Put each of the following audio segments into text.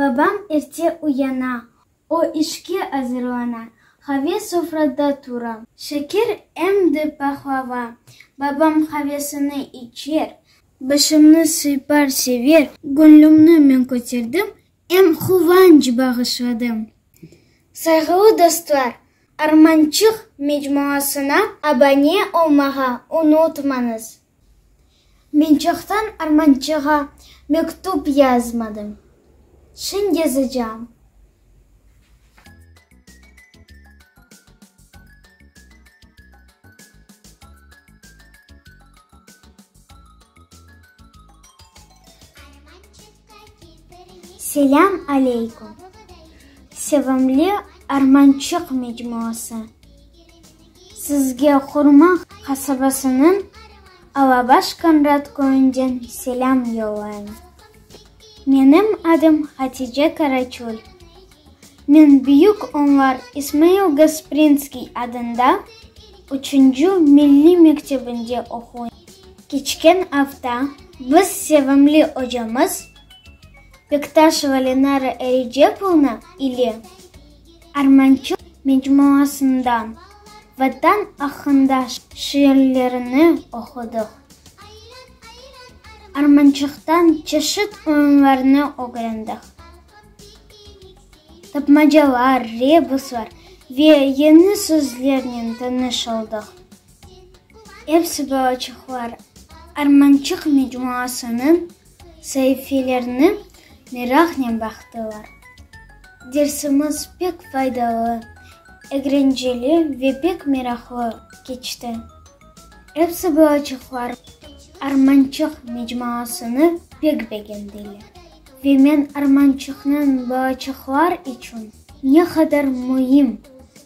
Babam erte uyana, o işke azırlana, Qave sofrada tura, şeker em de pahlava. Babam qavesini içer, başımnı sıypar, sever, Göñlümni men köterdim, em quvanç bağışladım. Sayğılı dostlar, Armançıq mecmuasına abone olmağa unutmañız! Men çoqtan Armançığa mektüp yazmadım. Şimdi yazacağım. Selâm aleyküm, sevimli Armançıq mecmuası! Sizge Qurma qasabasınıñ Alabaş Konrat köyünden selâm yollayım. Menim adım Hatice Karaçöl. Men Büyük Onlar İsmail Gasprinskiy adında üçünci milliy mektebinde oquyım. Keçken afta biz sevimli ocamız Bektaşeva Lenara Erecepovna ile Armançıq mecmuasından Vatan aqqında şiirlerini oqudıq. Armançıqtan çeşit oyunlarnı ögrendik. Tapmacalar, rebuslar ve yeñi sözlernen tanış oldıq. Episi balaçıqlar Armançıq mecmuasınıñ saifelerini meraqnen baqtılar. Dersimiz pek faydalı, eglenceli ve pek meraqlı keçti. Episi balaçıqlar Armançıq mecmuasını pek begendiler ve men Armançıqnıñ balaçıqlar içün ne qadar müim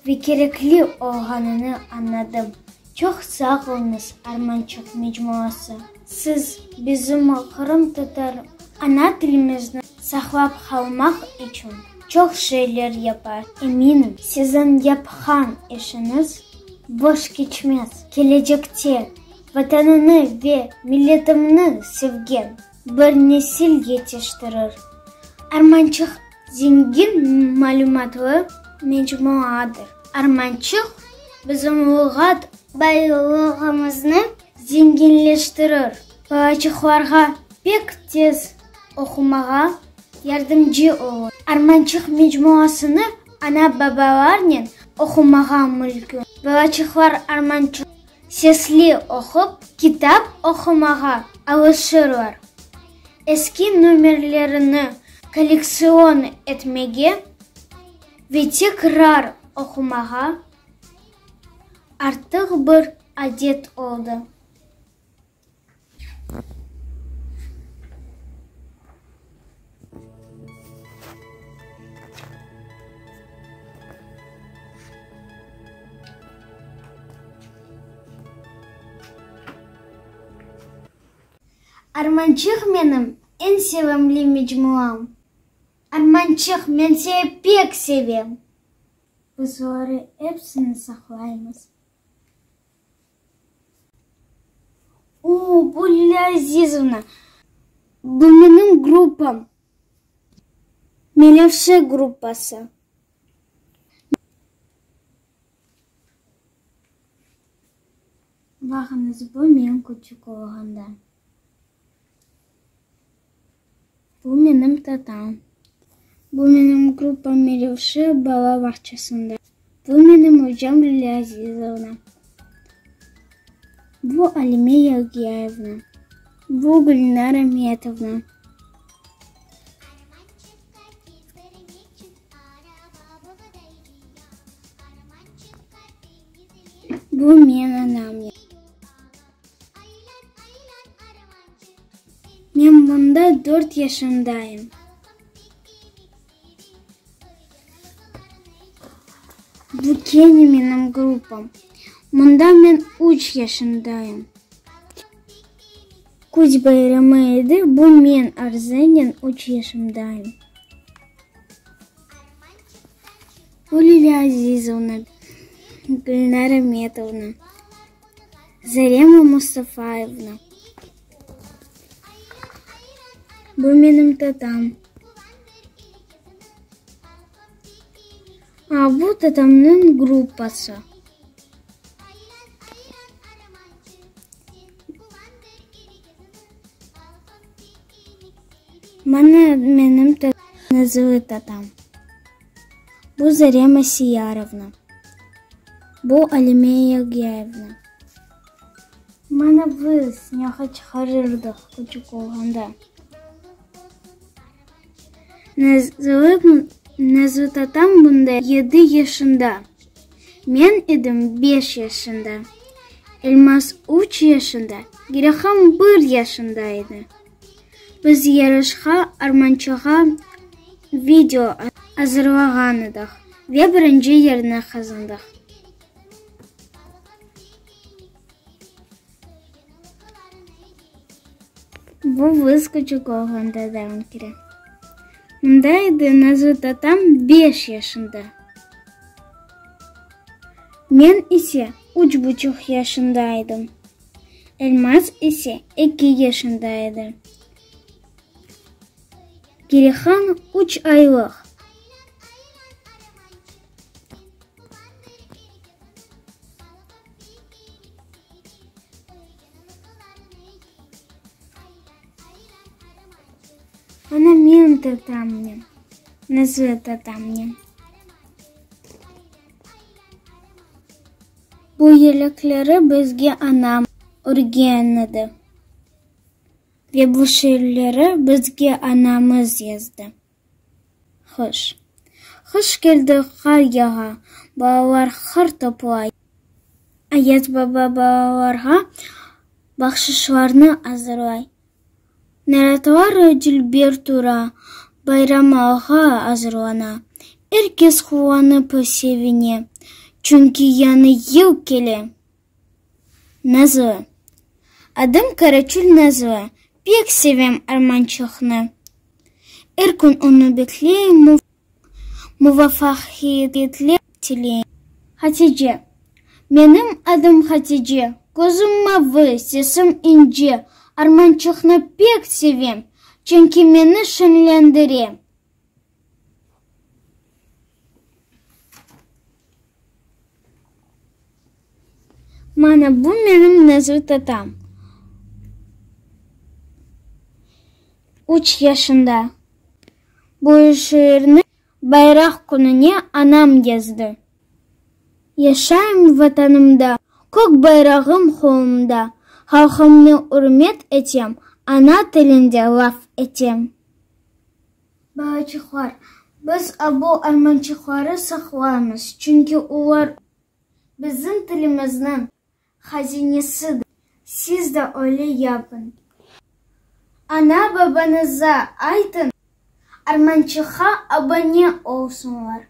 ve kerekli olğanını añladım. Çoq sağ oluñız, Armançıq mecmuası! Siz bizim qırımtatar ana tilimizni saqlap qalmaq içün çoq şeyler yapar. Eminim, siziñ yapqan işiñiz boş keçmez. Kelecekte Vatanını ve milletini sevgen bir nesil yetiştirir. Armançıq zengin malümatlı mecmuadır. Armançıq bizim luğat baylığımıznı zenginleştirir, balaçıqlarğa pek tez oqumağa yardımcı olur. Armançıq mecmuasını ana-babalarnen oqumağa mülkün. Balaçıqlar Armançıq sesli oqup, kitap oqumağa alışırlar. Eski nomerlerini kollektsion etmege ve tekrar oqumağa artıq bir adet oldı. Armançıq menim eñ sevimli mecmuam. Armançıq, men seni pek sevem. Biz oları epsini saqlaymız. O, bu Lilâ Azizovna, bu menim gruppam, Melevşe gruppası. Baqıñız, bu men küçük olğanda. Bu menim tatam. Bu menim gruppam Melevşe bala bağçasında. Bu menim ocam Lilâ Azizovna. Bu Alime Yagiyayevna. Bu Gülnara Metovna. Bu men anam. Men mında dört yaşındayım. Bu kene menim gruppam. Mında men üç yaşındayım. Küz bayramı edi, bu men, Arzenen, üç yaşımdayım. Bu Lilâ Azizovna, Gülnara Metovna. Zarema Mustafayevna. Bu menim tatam. A bu tatamnıñ gruppası. Mana menim Nazlı tatam. Bu Zarema Siyarovna. Bu Alime Yagiyevna. Mana biz ñağa çıqarırdıq küçük olğanda. Nazlı tatam bunda yedi yaşında, men edim beş yaşında, Elmaz üç yaşında, Gireyhan bir yaşında edi. Biz yarışqa armançığa video azırlağan edik ve birinci yerni qazandıq. Bu biz küçük olğanda da kere. Mında edi Nazlı tatam beş yaşında. Men ise üç buçuq yaşında edim. Elmaz ise eki yaşında edi. Kirihan üç aylıq. Ana men tatamnen, Nazlı tatamnen. Bu yelekleri bizge anam örgen edi. Ve bu şiirleri bizge anamız yazdı. Qış. Qış keldi, qar yağa, balalar qar toplay. Ayaz baba balalarğa bahşışlarnı azırlay. Naratlar dülber tura, bayramğa azırlana. Er kes quvanıp sevine, çünki yañı yıl kele. Nazlı. Adım Karaçül Nazlı, pek sevem armançıqnı. Er kün onı bekleyim, muvafaqiyetler tileyim. Hatice. Menim adım Hatice, közüm mavı, sesim ince, armançıqnı pek sevem, çünki meni şeñlendire. Mana bu menim Nazlı tatam, üç yaşında. Bu şiirni bayraq kününe anam yazdı. Yaşayım Vatanımda, kök bayrağım qolumda, halqımnı ürmet etem, ana tilinde laf etem. Balaçıqlar, biz bu armançıqları saqlaymız, çünki olar bizim tilimizniñ hazinesidir. Siz de öyle yapıñ. Ana-babañızğa aytıñ, armançıqqa abone olsunlar.